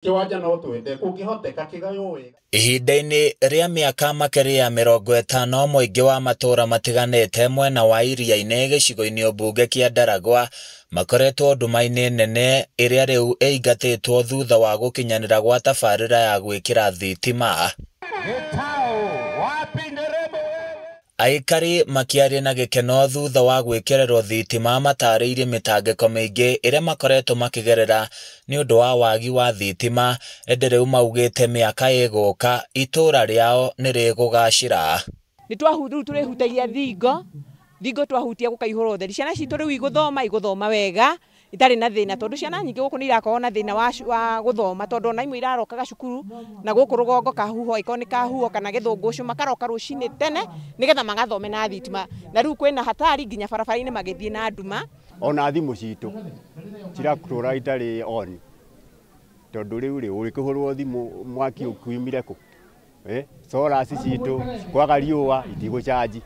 Kĩwanja no twende kũngĩhoteka kĩgaywo wega. Ihinda-inĩ rĩa mĩaka makĩria ya 50 mũingĩ wa matũũra matiganĩte mwena wa iria-inĩ gĩcigo-inĩ mbunge kĩa Ndaragwa makoretwo nduma-inĩ nene ĩrĩa rĩu ĩingatĩtwo thutha wa gũkinyanĩra gwa tabarĩra ya gwĩkĩra thitima. Aikari makĩaria na gĩkeno thutha wa gwĩkĩrĩrwo thitima matarĩirie mĩtangĩko mĩingĩ ĩrĩa makoretwo makĩgerera nĩ ũndũ wa wagi wa thitima, ĩndĩ rĩu maugĩte mĩaka ĩgũka itũũra rĩao nĩ rĩgũgacĩra. Nĩ rĩu tũrĩhutagia thingo thingo twahutia gũkaihũra ũtheri. Ciana citũ rĩu igũthoma wega itarĩ na thĩna, tondũ ciana nyingĩ gũkũ nĩ irakorwo na thĩna wa gũthoma, tondũ ona imwe irarokaga cukuru na gũkũ rũgongo kahuho, ĩkorwo nĩ kahuho kana gĩthũngũcũ, makaroka rũcinĩ tene nĩgetha magathome na thitima, na rĩu kwĩna hatari nginya barabara-inĩ magĩthiĩ na nduma. Ona thimũ citũ ciratũra itarĩ on, tondũ rĩu rĩ ũrĩkĩhũrwo thimũ mwaki ũkiumire kũ? Solar citũ kwaga riũa itigũcanji.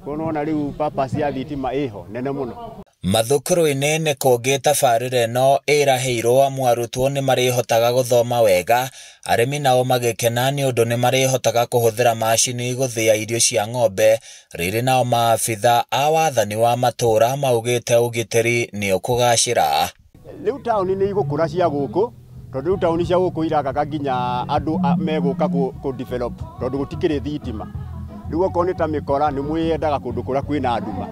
Kono rĩu purpose ya thitima ĩho nene mũno. Mathukuru-inĩ nĩ kũngĩ tabarĩra ĩno ĩrahĩirwo amu arutwo nĩ marĩhotaga gũthoma wega, arĩmi nao magĩkena nĩ ũndũ nĩ marĩhotaga kũhũthĩra macini gũthĩa irio cia ng'ombe, rĩrĩ nao maabitha a wathani wa matũũra maugĩte ũgitĩri nĩ ũkũgacĩra. Rĩu taũni nĩ igũkũra cia gũkũ, tondũ rĩu taũni cia gũkũ irakaga nginya andũ megũka kũ develop, tondũ gũtikĩrĩ thitima. Rĩu okorwo nĩ ta mĩkora nĩ mwĩendaga kũndũ kũrĩa kwĩna nduma.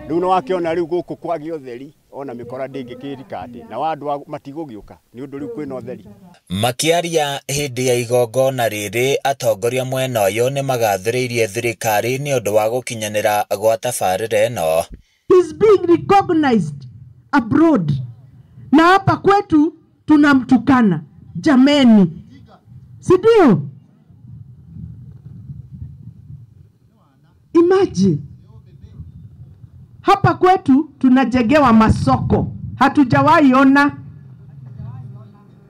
Rĩu nĩ wakĩona rĩu gũkũ kwagĩa ũtheri ona mĩkora ndĩngĩkĩrika atĩ na andũ matigũgĩũka nĩ ũndũ rĩu kwĩna ũtheri. Makĩaria hĩndĩ ya igongona rĩrĩ, atongoria mwena ũyũ nĩ magathĩrĩirie thirikari nĩ ũndũ wa gũkinyanĩra gwa tabarĩra ĩno. He's being recognized abroad, na hapa kwetu tunamtukana. Jameni, si ndio? Imagine hapa kwetu tunajengewa masoko, hatujawahi ona,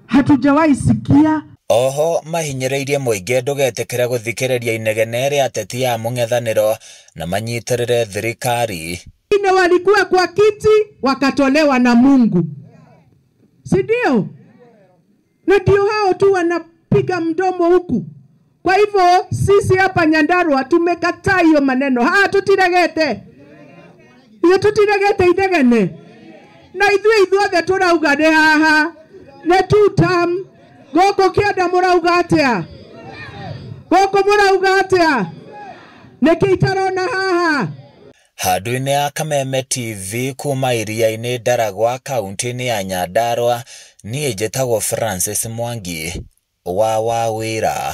hatujawahi sikia. Oho mahinyĩrĩirie mũingĩ ndũgetĩkĩre gũthikĩrĩria inegene rĩa ateti a mũng'ethanĩro na manyitĩrĩre thirikari. Wengine walikuwa kwa kiti wakatolewa na Mungu, si ndio? Na ndio hao tu wanapiga mdomo huku. Kwa hivyo sisi hapa Nyandarua tumekataa hiyo maneno. Ha, tutiregete. Ithuĩ tutiregete inegene. Na ithuĩ ithuothe tũrauga nĩ haha. Nĩ two term. Gũkũ kĩanda mũrauga atĩa? Gũkũ mũrauga atĩa? Nĩkĩ itarona haha? Handũ-inĩ ya Kameme TV kuma iria-inĩ Ndaragwa kaunti-inĩ ya Nyandarua, niĩ njĩtagwo Francis Mwangi wa Wawĩra.